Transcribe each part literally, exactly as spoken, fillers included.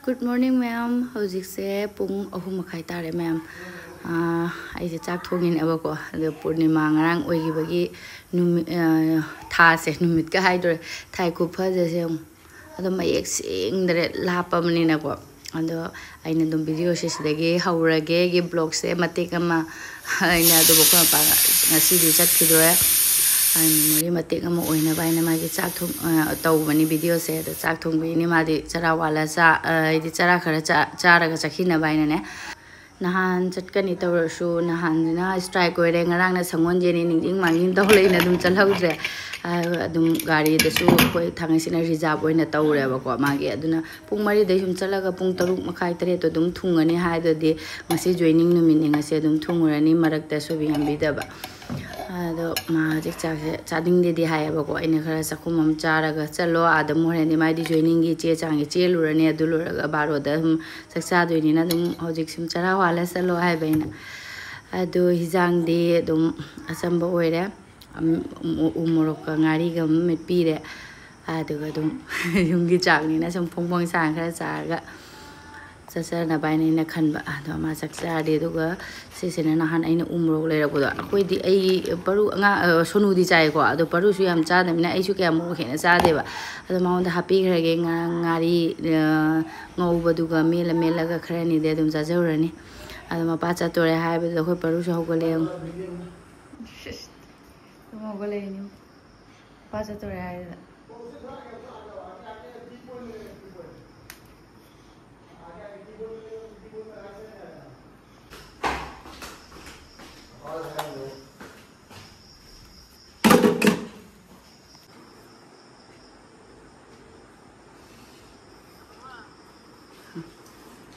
Good morning, ꯃꯌꯥꯝ꯫ ꯍꯧꯖꯤꯛꯁꯦ ꯄꯨꯡ ꯑꯍꯨꯝ ꯃꯈꯥꯏ ꯇꯥꯔꯦ, ꯃꯌꯥꯝ꯫ ꯑꯥ, ꯑꯩꯁꯦ ꯆꯥꯛ ꯊꯣꯡꯉꯤꯅꯦꯕꯀꯣ꯫ ꯑꯗꯣ ꯄꯨꯔꯅꯤꯃꯥ ꯉꯔꯥꯡ ꯑꯣꯏꯈꯤꯕꯒꯤ ꯅꯨꯃꯤꯠ, ꯑꯥ, ꯊꯥꯁꯦ, ꯅꯨꯃꯤꯠꯀ ꯍꯥꯏꯗꯣꯔꯦ꯫ ꯊꯥꯏ ꯈꯨꯐꯖꯁꯦ ꯌꯦꯡꯉꯨ꯫ ꯑꯗꯣ ꯃꯌꯦꯛ ꯁꯦꯡꯗ꯭ꯔꯦ, ꯂꯥꯞꯄꯕꯅꯤꯅꯀꯣ꯫ ꯑꯗꯣ ꯑꯩꯅ ꯑꯗꯨꯝ ꯚꯤꯗꯤꯑꯣꯁꯦ ꯁꯤꯗꯒꯤ ꯍꯧꯔꯒꯦ꯫ ꯑꯩꯒꯤ ꯕ꯭ꯂꯣꯒꯁꯦ ꯃꯇꯦꯛ ꯑꯃ, ꯑꯩꯅ ꯑꯗꯨꯕꯨ ꯑꯩꯈꯣꯏ ꯃꯄꯥ ꯉꯁꯤꯗꯤ ꯆꯠꯈꯤꯗꯣꯔꯦ꯫ ꯑꯩ ꯃꯦꯃꯣꯔꯤ ꯃꯇꯦꯛ ꯑꯃ ꯑꯣꯏꯅꯕ ꯍꯥꯏꯅ ꯃꯥꯒꯤ ꯆꯥꯛ ꯊꯣꯡ-, ꯑ, ꯇꯧꯕꯅꯤ ꯚꯤꯗꯤꯑꯣꯁꯦ꯫ ꯑꯗꯣ ꯆꯥꯛ ꯊꯣꯡꯕꯤꯅꯤ ꯃꯥꯗꯤ ꯆꯔꯥ ꯋꯥꯜꯂ ꯆꯥ-, ꯑ, ꯍꯥꯏꯗꯤ ꯆꯔꯥ ꯈꯔ ꯆꯥ-, ꯆꯥꯔꯒ ꯆꯠꯈꯤꯅꯕ ꯍꯥꯏꯅꯅꯦ꯫ ꯅꯍꯥꯟ ꯆꯠꯀꯅꯤ ꯇꯧꯔꯁꯨ ꯅꯍꯥꯟꯁꯤꯅ ꯁ꯭ꯇ꯭ꯔꯥꯏꯛ ꯑꯣꯏꯔꯦ, ꯉꯔꯥꯡꯅ ꯁꯪꯒꯣꯟꯁꯦꯟꯅꯤ ꯅꯤꯡꯁꯤꯡ ꯃꯥꯡꯖꯤꯡ ꯇꯧ ꯂꯩꯅ ꯑꯗꯨꯝ ꯆꯠꯍꯧꯗ꯭ꯔꯦ꯫ ꯑ, ꯑꯗꯨꯝ ꯒꯥꯔꯤꯗꯁꯨ ꯑꯩꯈꯣꯏ ꯊꯥꯡꯒꯩꯁꯤꯅ ꯔꯤꯖꯥꯕ ꯑꯣꯏꯅ ꯇꯧꯔꯦꯕꯀꯣ ꯃꯥꯒꯤ꯫ ꯑꯗꯨꯅ ꯄꯨꯡ ꯃꯔꯤꯗꯩ ꯁꯨꯝ ꯆꯠꯂꯒ ꯄꯨꯡ ꯇꯔꯨꯛ ꯃꯈꯥꯏ, ꯇꯔꯦꯠꯇꯣ ꯑꯗꯨꯝ ꯊꯨꯡꯉꯅꯤ ꯍꯥꯏꯗꯨꯗꯤ ꯉꯁꯤ ꯖꯣꯏꯅꯤꯡ ꯅꯨꯃꯤꯠꯅꯤ, ꯉꯁꯤ ꯑꯗꯨꯝ ꯊꯨꯡꯉꯨꯔꯅꯤ, ꯃꯔꯛꯇ ꯁꯣꯏꯕ ꯌꯥꯝꯕꯤꯗꯕ꯫ ꯑꯗꯣ ꯃꯥ ꯍꯧꯖꯤꯛ ꯆꯥꯛꯁꯦ ꯆꯥꯅꯤꯡꯗꯦꯗꯤ ꯍꯥꯏꯌꯦꯕꯀꯣ꯫ ꯑꯩꯅ ꯈꯔ ꯆꯥꯛꯈꯨꯝ ꯑꯃ ꯆꯥꯔꯒ ꯆꯠꯂꯣ, ꯑꯥꯗ ꯑꯃꯨꯛ ꯍꯣꯔꯦꯟꯗꯤ ꯃꯥꯏꯗꯤ ꯖꯣꯏꯅꯤꯡꯒꯤ ꯆꯦ ꯆꯥꯡꯒꯤ ꯆꯦꯜꯂꯨꯔꯅꯤ, ꯑꯗꯨ ꯂꯣꯏꯔꯒ ꯕꯥꯔꯣꯗ ꯑꯗꯨꯝ ꯆꯥꯛ ꯆꯥꯗꯣꯏꯅꯤꯅ ꯑꯗꯨꯝ ꯍꯧꯖꯤꯛ ꯁꯨꯝ ꯆꯔꯥ ꯋꯥꯜꯂ ꯆꯠꯂꯣ ꯍꯥꯏꯕ ꯑꯩꯅ꯫ ꯑꯗꯣ ꯍꯤꯟꯖꯥꯡꯗꯤ ꯑꯗꯨꯝ ꯑꯆꯝꯕ ꯑꯣꯏꯔꯦ꯫ ꯑꯝ, ꯎ ꯃꯣꯔꯣꯛꯀ ꯉꯥꯔꯤꯒ ꯑꯃ ꯃꯦꯠꯄꯤꯔꯦ꯫ ꯑꯗꯨꯒ ꯑꯗꯨꯝ ꯌꯨꯝꯒꯤ ꯆꯥꯛꯅꯤꯅ ꯁꯨꯝ ꯐꯣꯡ ꯐꯣꯡ ꯁꯥꯅ ꯈꯔ ꯆꯥꯔꯒ ꯆꯠꯆꯅꯕ ꯍꯥꯏꯅ ꯑꯩꯅ ꯈꯟꯕ꯫ ꯑꯗꯣ ꯃꯥ ꯆꯥꯛ ꯆꯥꯔꯗꯤ, ꯑꯗꯨꯒ ꯁꯤꯁꯤꯅ ꯅꯍꯥꯟ ꯑꯩꯅ ꯎ ꯃꯣꯔꯣꯛ ꯂꯩꯔꯛꯄꯗꯣ, ꯑꯩꯈꯣꯏꯗꯤ, ꯑꯩ ꯄꯔꯨ ꯑꯉꯥꯡ, ꯑ, ꯁꯣꯅꯨꯗꯤ ꯆꯥꯏꯀꯣ, ꯑꯗꯣ ꯄꯔꯨꯁꯨ ꯌꯥꯝ ꯆꯥꯗꯕꯅꯤꯅ ꯑꯩꯁꯨ ꯀꯌꯥ ꯃꯣꯔꯣꯛ ꯍꯦꯟꯅ ꯆꯥꯗꯦꯕ꯫ ꯑꯗꯣ ꯃꯉꯣꯟꯗ ꯍꯥꯞꯄꯤꯈ꯭ꯔꯒꯦ ꯉꯥ-, ꯉꯥꯔꯤ, ꯑ, ꯉꯧꯕꯗꯨꯒ ꯃꯦꯠꯂ ꯃꯦꯠꯂꯒ ꯈꯔꯅꯤꯗꯤ ꯑꯗꯨꯝ ꯆꯥꯖꯧꯔꯅꯤ꯫ ꯑꯗꯣ ꯃꯄꯥ ꯆꯠꯇꯣꯔꯦ ꯍꯥꯏꯕꯗꯨꯗ ꯑꯩꯈꯣꯏ ꯄꯔꯨꯁꯨ ꯍꯧꯒꯠꯂꯛꯑꯦ꯫ ꯁꯤꯁ, ꯇꯨꯝ ꯍꯧꯒꯠꯂꯛꯏꯅꯦ꯫ ꯃꯄꯥ ꯆꯠꯇꯣꯔꯦ ꯍꯥꯏꯗꯨꯗ꯫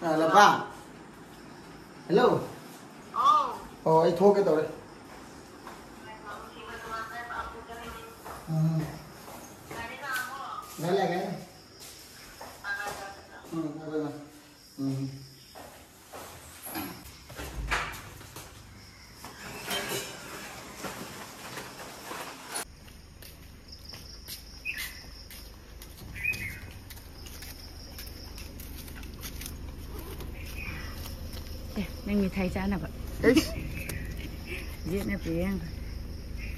ꯑ, ꯂꯄꯥ꯫ ꯍꯜꯂꯣ꯫ ꯑꯣ, ꯑꯩ ꯊꯣꯛꯀꯦ ꯇꯧꯔꯦ꯫ ꯎꯝ꯫ ꯂꯥꯛꯑꯦ, ꯂꯥꯛꯑꯦ꯫ ꯎꯝ, ꯂꯥꯛꯑꯦ, ꯂꯥꯛꯑꯦ꯫ ꯎꯝ꯫ ꯑꯦ, ꯅꯪ ꯃꯤꯊꯥꯏ ꯆꯥꯅꯕ꯫ ꯑꯩꯁ꯫ ꯌꯦꯠꯅ ꯄꯤꯔꯦ ꯌꯦꯡꯉꯣ꯫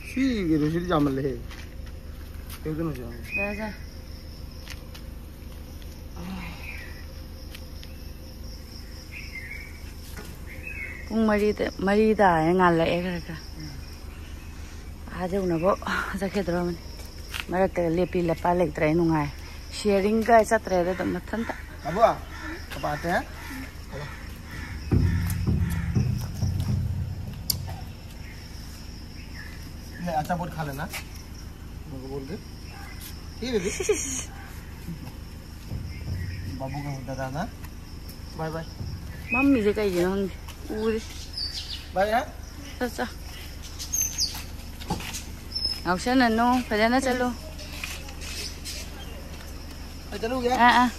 ꯁꯤ ꯀꯩꯅꯣꯁꯤꯗꯤ ꯌꯥꯝꯃꯜꯂꯦꯍꯦ꯫ ꯀꯩꯅꯣ ꯁꯤ ꯌꯥꯝꯃꯜꯂꯦ꯫ ꯆꯥ, ꯆꯥ꯫ ꯄꯨꯡ ꯃꯔꯤꯗ, ꯃꯔꯤ ꯇꯥꯔꯦ, ꯉꯥꯜꯂꯛꯑꯦ ꯈꯔ ꯈꯔ꯫ ꯑꯥ ꯌꯧꯅꯕ ꯆꯠꯈꯤꯗ꯭ꯔꯣꯕꯅꯤ꯫ ꯃꯔꯛꯇꯒ ꯂꯦꯞꯄꯤ ꯂꯦꯞꯄ ꯂꯩꯇ꯭ꯔꯦ, ꯅꯨꯡꯉꯥꯏ꯫ ꯁꯤꯌꯔꯤꯡꯒ ꯆꯠꯇ꯭ꯔꯦꯗ ꯑꯗꯨꯝ ꯃꯊꯟꯇ꯫ ꯑꯕꯨ, ꯄꯥꯄꯥ ꯑꯇꯩ? ले, अचापोट खा लेना, उनको बोल दे। ठीक है बेबी। बाबू का होता था ना। Bye bye. ꯃꯝꯃꯤꯁꯦ ꯀꯩꯒꯤꯅꯣ ꯈꯪꯗꯦ꯫ ꯎꯗꯦ꯫ बाय, हाँ। ꯆꯠ, ꯆꯠ꯫ ꯉꯥꯎꯁꯟꯅꯅꯨ, ꯐꯖꯅ ꯆꯠꯂꯨ꯫ मैं चलूँ क्या? ꯑꯥ, ꯑꯥ꯫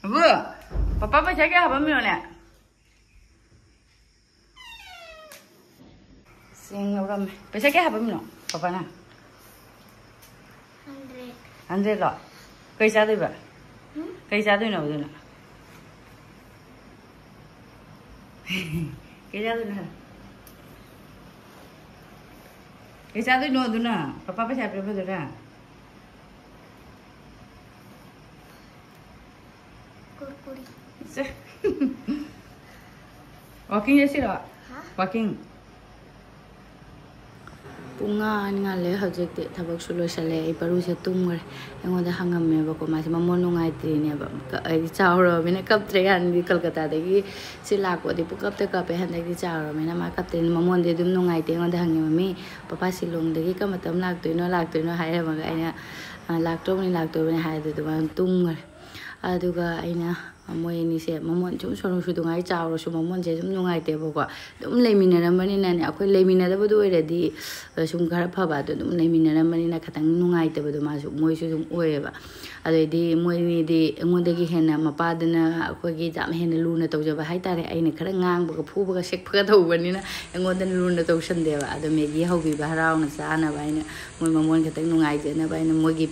ꯑꯕꯨ, ꯄꯄꯥ ꯄꯩꯁꯥ ꯀꯌꯥ ꯍꯥꯞꯄꯝꯃꯤꯅꯣꯅꯦ? ꯆꯦꯡ ꯂꯧꯔꯝꯃꯦ꯫ ꯄꯩꯁꯥ ꯀꯌꯥ ꯍꯥꯞꯄꯝꯃꯤꯅꯣ ꯄꯄꯥꯅ? ꯍꯟꯗ꯭ꯔꯦꯠ꯫ ꯍꯟꯗ꯭ꯔꯦꯠꯂꯣ? ꯀꯩ ꯆꯥꯗꯣꯏꯕ? ꯎꯝ? ꯀꯩ ꯆꯥꯗꯣꯏꯅꯣ ꯑꯗꯨꯅ? ꯀꯩ ꯆꯥꯗꯣꯏꯅꯣ ꯍꯥꯏꯔꯣ? ꯀꯩ ꯆꯥꯗꯣꯏꯅꯣ ꯑꯗꯨꯅ? ꯄꯄꯥ ꯄꯩꯁꯥ ꯄꯤꯔꯛꯄꯗꯨꯅ? ꯀꯨꯔꯀꯨꯔꯤ꯫ ꯁꯦ꯫ ꯋꯥꯀꯤꯡ ꯆꯠꯁꯤꯔꯣ? ꯍꯥ? ꯋꯥꯀꯤꯡ꯫ ꯄꯨꯡ ꯃꯉꯥ ꯉꯥꯜꯂꯦ ꯍꯧꯖꯤꯛꯇꯤ꯫ ꯊꯕꯛꯁꯨ ꯂꯣꯏꯁꯤꯜꯂꯦ꯫ ꯑꯩ ꯄꯔꯨꯁꯦ ꯇꯨꯝꯈ꯭ꯔꯦ꯫ ꯑꯩꯉꯣꯟꯗ ꯍꯪꯉꯝꯃꯦꯕꯀꯣ꯫ ꯃꯥꯁꯦ ꯃꯃꯣꯟ ꯅꯨꯡꯉꯥꯏꯇ꯭ꯔꯤꯅꯦꯕ꯫ ꯀ-, ꯑꯩꯗꯤ ꯆꯥꯎꯔꯕꯅꯤꯅ ꯀꯞꯇ꯭ꯔꯦ꯫ ꯍꯥꯟꯅꯗꯤ ꯀꯜꯀꯇꯥꯗꯒꯤ ꯁꯤ ꯂꯥꯛꯄꯗꯤ ꯄꯨꯡꯀꯞꯇ ꯀꯞꯄꯦ꯫ ꯍꯟꯗꯛꯇꯤ ꯆꯥꯎꯔꯕꯅꯤꯅ ꯃꯥ ꯀꯞꯇ꯭ꯔꯦ꯫ ꯃꯃꯣꯟꯗꯤ ꯑꯗꯨꯝ ꯅꯨꯡꯉꯥꯏꯇꯦ꯫ ꯑꯩꯉꯣꯟꯗ ꯍꯪꯉꯦ, "ꯃꯃꯤ, ꯄꯄꯥ ꯁꯤꯂꯣꯡꯗꯒꯤ ꯀꯔꯝꯕ ꯃꯇꯝ ꯂꯥꯛꯇꯣꯏꯅꯣ, ꯂꯥꯛꯇꯣꯏꯅꯣ?" ꯍꯥꯏꯔꯝꯃꯒ ꯑꯩꯅ, "ꯑ, ꯂꯥꯛꯇꯧꯕꯅꯤ, ꯂꯥꯛꯇꯧꯕꯅꯤ" ꯍꯥꯏ꯫ ꯑꯗꯨꯗꯨꯒ ꯑꯗꯨꯝ ꯇꯨꯝꯈ꯭ꯔꯦ꯫ ꯑꯗꯨꯒ ꯑꯩꯅ ꯃꯣꯏ ꯑꯅꯤꯁꯦ ꯃꯃꯣꯟ ꯁꯨꯝ ꯁꯣꯅꯨ ꯁꯨꯗꯨꯉꯥꯏ ꯆꯥꯎꯔꯁꯨ ꯃꯃꯣꯟꯁꯦ ꯑꯗꯨꯝ ꯅꯨꯡꯉꯥꯏꯇꯦꯕꯀꯣ꯫ ꯑꯗꯨꯝ ꯂꯩꯃꯤꯟꯅꯔꯝꯕꯅꯤꯅꯅꯦ, ꯑꯩꯈꯣꯏ ꯂꯩꯃꯤꯟꯅꯗꯕꯗꯨ ꯑꯣꯏꯔꯗꯤ, ꯑ, ꯁꯨꯝ ꯈꯔ ꯐꯕ, ꯑꯗꯣ ꯑꯗꯨꯝ ꯂꯩꯃꯤꯟꯅꯔꯝꯕꯅꯤꯅ ꯈꯤꯇꯪ ꯅꯨꯡꯉꯥꯏꯇꯕꯗꯣ ꯃꯥꯁꯨ, ꯃꯣꯏꯁꯨ ꯑꯗꯨꯝ ꯑꯣꯏꯌꯦꯕ꯫ ꯑꯗꯩꯗꯤ ꯃꯣꯏ ꯑꯅꯤꯗꯤ ꯑꯩꯉꯣꯟꯗꯒꯤ ꯍꯦꯟꯅ ꯃꯄꯥꯗꯨꯅ ꯑꯩꯈꯣꯏꯒꯤ ꯌꯥꯝ ꯍꯦꯟꯅ ꯂꯨꯅ ꯇꯧꯖꯕ ꯍꯥꯏꯇꯥꯔꯦ꯫ ꯑꯩꯅ ꯈꯔ ꯉꯥꯡꯕꯒ ꯐꯨꯕꯒ ꯁꯦꯛꯄꯒ ꯇꯧꯕꯅꯤꯅ ꯑꯩꯉꯣꯟꯗ ꯂꯨꯅ ꯇꯧꯁꯟꯗꯦꯕ꯫ ꯑꯗꯣ ꯃꯦꯒꯤ ꯍꯧꯕꯤꯕ ꯍꯔꯥꯎꯅ ꯆꯥꯅꯕ ꯍꯥꯏꯅ, ꯃꯣꯏ ꯃꯃꯣꯟ ꯈꯤꯇꯪ ꯅꯨꯡꯉꯥꯏꯖꯅꯕ ꯍꯥꯏꯅ ꯃꯣꯏꯒꯤ,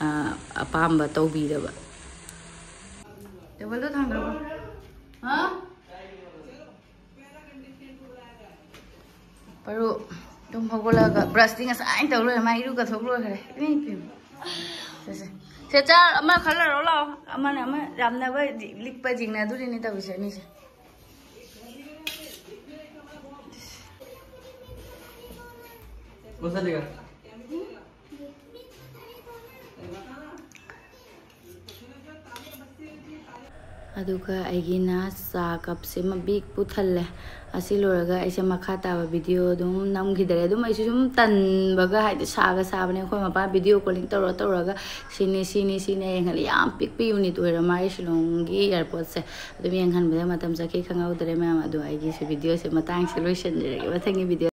ꯑ, ꯑꯄꯥꯝꯕ ꯇꯧꯕꯤꯔꯕ꯫ ꯇꯦꯕꯜꯗꯣ ꯊꯥꯡꯗꯔꯣ꯫ ꯍꯥ? ꯄꯔꯨ ꯇꯨꯝ ꯍꯧꯒꯠꯂꯒ ꯕ꯭ꯔꯁꯇꯤ ꯉꯁꯥꯏꯅ ꯇꯧ ꯂꯣꯏꯔꯦ, ꯃꯥ ꯏꯔꯨ ꯀꯠꯊꯣꯛ ꯂꯣꯏꯈ꯭ꯔꯦ꯫ ꯏꯃꯥ ꯏꯄꯦꯝꯃ꯫ ꯁꯦ, ꯁꯦ꯫ ꯁꯦ, ꯆꯥ ꯑꯃ ꯈꯜꯂꯔꯣ ꯂꯥꯛꯑꯣ꯫ ꯑꯃꯅ ꯑꯃ ꯌꯥꯝꯅꯕ ꯂꯤꯛꯄ ꯆꯤꯡꯅꯗꯣꯔꯤꯅꯤ ꯇꯧꯔꯤꯁꯦ ꯑꯅꯤꯁꯦ꯫ ꯑꯗꯨꯒ ꯑꯩꯒꯤꯅ ꯆꯥ ꯀꯞꯁꯤꯃ ꯕꯤꯛ ꯄꯨꯊꯜꯂꯦ꯫ ꯑꯁꯤ ꯂꯣꯏꯔꯒ ꯑꯩꯁꯦ ꯃꯈꯥ ꯇꯥꯕ ꯚꯤꯗꯤꯑꯣ ꯑꯗꯨꯝ ꯅꯝꯈꯤꯗꯔꯦ꯫ ꯑꯗꯨꯝ ꯑꯩꯁꯨ ꯁꯨꯝ ꯇꯟꯕꯒ, ꯍꯥꯏꯗꯤ ꯁꯥꯒ ꯁꯥꯕꯅꯦ, ꯑꯩꯈꯣꯏ ꯃꯄꯥ ꯚꯤꯗꯤꯑꯣ ꯀꯣꯂꯤꯡ ꯇꯧꯔ ꯇꯧꯔꯒ ꯁꯤꯅꯤ, ꯁꯤꯅꯤ, ꯁꯤꯅꯤ ꯌꯦꯡꯍꯜꯂꯤ꯫ ꯌꯥꯝ ꯄꯤꯛꯄ ꯌꯨꯅꯤꯠ ꯑꯣꯏꯔ ꯃꯥꯜꯂꯦ ꯁꯤꯂꯣꯡꯒꯤ ꯑꯦꯌꯥꯔꯄꯣꯔꯠꯁꯦ꯫ ꯑꯗꯨꯝ ꯌꯦꯡꯍꯟꯕꯗ ꯃꯇꯝ ꯆꯠꯈꯤ ꯈꯪꯍꯧꯗ꯭ꯔꯦ ꯃꯌꯥꯝ꯫ ꯑꯗꯣ ꯑꯩꯒꯤꯁꯦ ꯚꯤꯗꯤꯑꯣꯁꯦ ꯃꯇꯥꯡꯁꯦ ꯂꯣꯏꯁꯤꯟꯖꯔꯒꯦ꯫ ꯃꯊꯪꯒꯤ ꯚꯤꯗꯤꯑꯣ